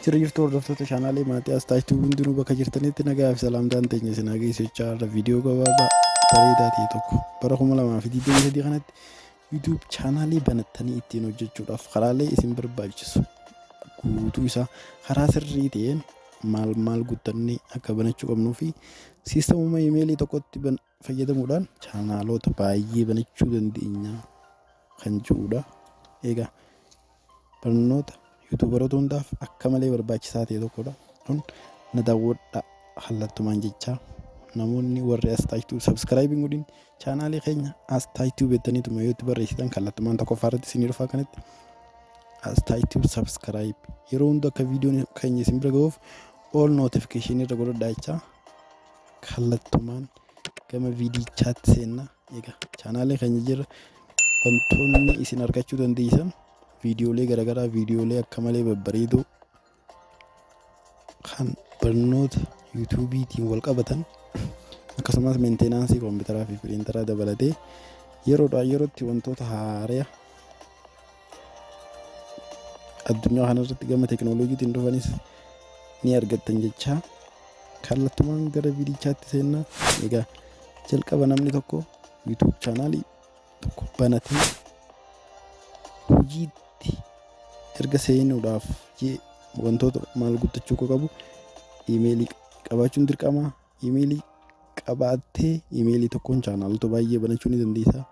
Jira jirtu hordoftoota chaanaalee Maatiyaas Taaytuu, hundinuu bakka jirtanitti nagaa fi salaamtaan teenya isin haa geessu jechaa, irra viidiyoo gabaabaa bareedaa ta'e tokko bara 2023 kanatti YouTube chaanaalii banattanii ittiin hojjechuudhaaf karaalee isin barbaachisu guutuu isaa karaa sirrii ta'een maal maal guuttannee akka banachuu qabnuu fi siistamuma imeelii tokkotti fayyadamuudhaan chaanaalota baay'ee banachuu dandeenya kan jedhudha. Egaa barnoota yuutuubaroota hundaaf akka malee barbaachisaa ta'e tokkodha. Kun na daawwadhaa kallattumaan jechaa, namoonni warri as taaytuu subscribe hin godhin chaanaalii keenya as taaytuu beektaniituma yoo itti barreessitan kallattumaan tokkoffaa irratti isinii dhufaa. Kanatti as taaytuu subscribe yeroo hunda akka viidiyoon keenya isin bira gahuuf all notification irra godhadhaa jechaa, kallattumaan gama viidichaatti seenna. Egaa chaanaalii keenya jira wantoonni isin argachuu dandeessan viidiyoolee garaagaraa, viidiyoolee akka malee babbareedoo kan barnoota yuutuubiitiin wal qabatan, akkasumas maintenance kompiitaraa fi piriintaraa dabalatee yeroodhaa yerootti wantoota haaraa addunyaa kanarratti gama teekinooloojiitiin dhufanis ni argattan jechaa, kallattumaan gara viidichaatti seennaa. Egaa jalqaba namni tokko YouTube chaanaalii tokko banatee hojiitti erga seenuudhaaf wantoota maal guuttachuu akka qabu, iimeelii qabaachuun dirqama. Iimeelii qabaattee iimeelii tokkoon chaanaalota baay'ee banachuu ni dandeessa.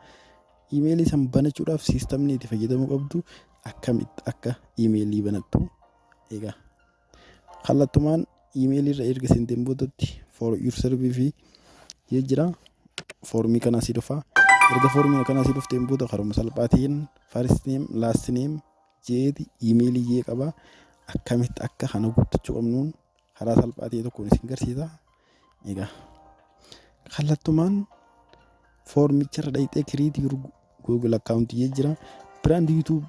Iimeelii san banachuudhaaf siistamni itti fayyadamuu qabdu akkamitti akka iimeelii banattu. Egaa kallattumaan iimeelii irra erga seenteen boodatti for yourself fi jira foormii kana asii dhufa. Erga foormii kana asii dhufteen booda karuma salphaatiin first name, last name jeeti iimeelii jee qaba. Akkamitti akka kana guuttachuu qabnuun karaa salphaa ta'e tokkoon isin garsiisa. Egaa kallattumaan foormicha irra dhaqxee create your Google account jee jira. Brand YouTube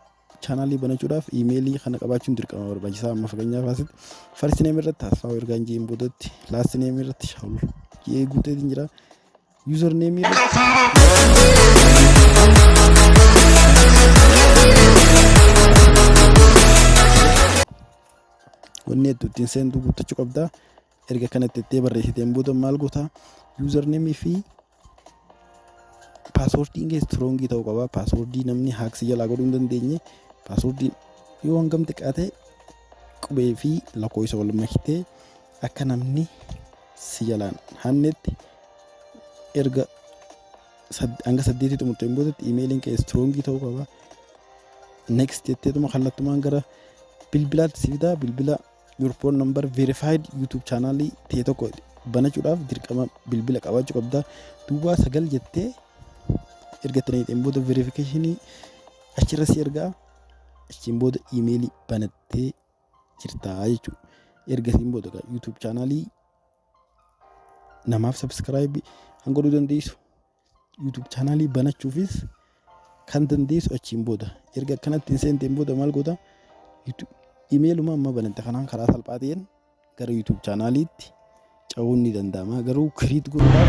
chaanaalii banachuudhaaf iimeelii kana qabaachuun dirqama barbaachisaa. Amma fakkeenyaaf asitti first name irratti Asfaa ergaan jeen boodatti last name irratti Shaawul jee guuteetiin jira. User name irratti wanni hedduu ittiin seentuu guuttachuu qabda. Erga kanatti ittee barreessiteen booda maal goota? User name fi paaswoordiin kee strong ta'uu qaba. Paaswoordii namni hack si jalaa godhuu hin dandeenye. Paaswoordiin yoo hangam xiqqaa ta'e qubee fi lakkoofsa wal maktee akka namni si jalaan hannetti erga hanga saddeetii xumurteen boodatti iimeeliin kee strong ta'uu qaba. Next jetteetuma kallattumaan gara bilbilaatti si fidaa. Bilbila your phone number verified YouTube channel ta'e tokko banachuudhaaf dirqama bilbila qabaachuu qabda. 09 jettee erga itti naqxeen booda verification achirra si ergaa. Achiin booda iimeelii banattee jirtaa jechuudha. Ergasiin booda YouTube channelii namaaf subscribe kan godhuu dandeessu, YouTube channelii banachuufis kan dandeessu achiin booda. Erga akkanatti hin seenteen booda maal goota? Imeeluma amma banatte kanaan karaa salphaa ta'een gara YouTube chaanaaliitti ce'uun ni danda'ama. Garuu create godhuudhaaf,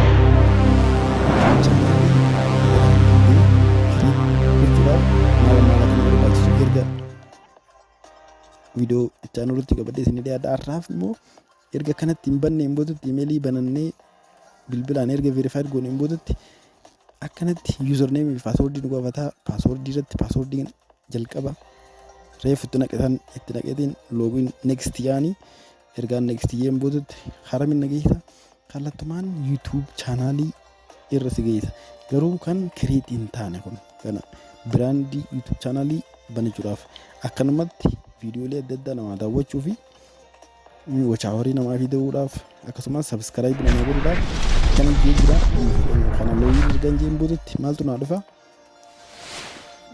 create gochuudhaaf maal maal akka nu barbaachisu erga viidiyoo itti aanu irratti qabadhee isin dhiyaadha. Har'aaf immoo erga kanatti hin banneen boodatti, imeelii banannee bilbilaan erga verified gooneen boodatti, akkanatti username fi paaswoordii nu gaafataa. Paaswoordii irratti paaswoordiin jalqaba reefu itti naqetan itti naqetiin login next yaanii ergaan next yeen boodatti haramin nageessa kallattumaan YouTube chaanaalii irra si geessa. Garuu kan create hin taane kun kana brand YouTube chaanaalii banachuudhaaf akkanumatti viidiyoolee adda addaa namaa daawwachuu fi watch hourii namaa fiduudhaaf, akkasumas subscribe namaa godhuudhaaf akkana jira. Kana login ergan jeen boodatti maaltu naa dhufa?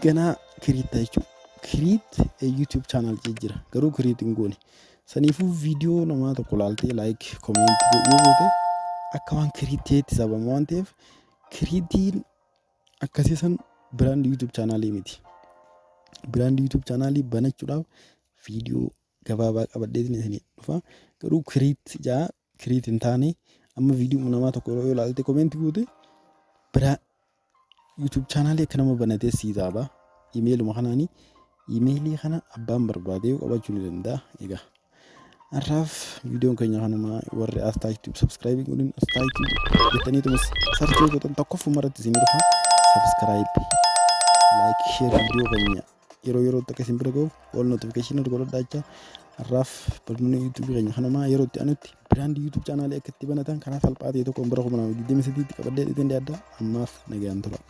Ganaa create jechuudha. Create YouTube channel jira, garuu create hin goone. Saniifuu viidiyoo namaa tokko laaltee like, comment yoo goote akka waan createetti sababa waan ta'eef createiin akkasii san brand YouTube chaanaalii miti. Brand YouTube chaanaalii banachuudhaaf viidiyoo gabaabaa qabadheetiin isinii dhufa. Garuu create jaa create hin taane. Amma viidiyoo namaa tokko yeroo ilaalte comment goote biraa YouTube chaanaalii akka nama banatee sii taaba. Imeeluma kanaani imeelii kana abbaan barbaade qabaachuu ni danda'a. Egaa Har'aaf viidiyoon keenya kanuma. Warri Astaa YouTube subscribe godhin, Astaa YouTube jettaniituma search yoo gootan tokkoffuma irratti isin dhufa. Subscribe, like, share, viidiyoo keenya yeroo yerootti akka isin bira ga'uuf all notification irra godhadhaa jecha. Har'aaf barnoonni YouTube keenya kanuma. Yeroo itti aanutti brand YouTube channelii akka itti banatan karaa salphaa ta'e tokkoon bara 2023tti qabadhee dhufeen dhiyaadha. Ammaaf nagaan tura.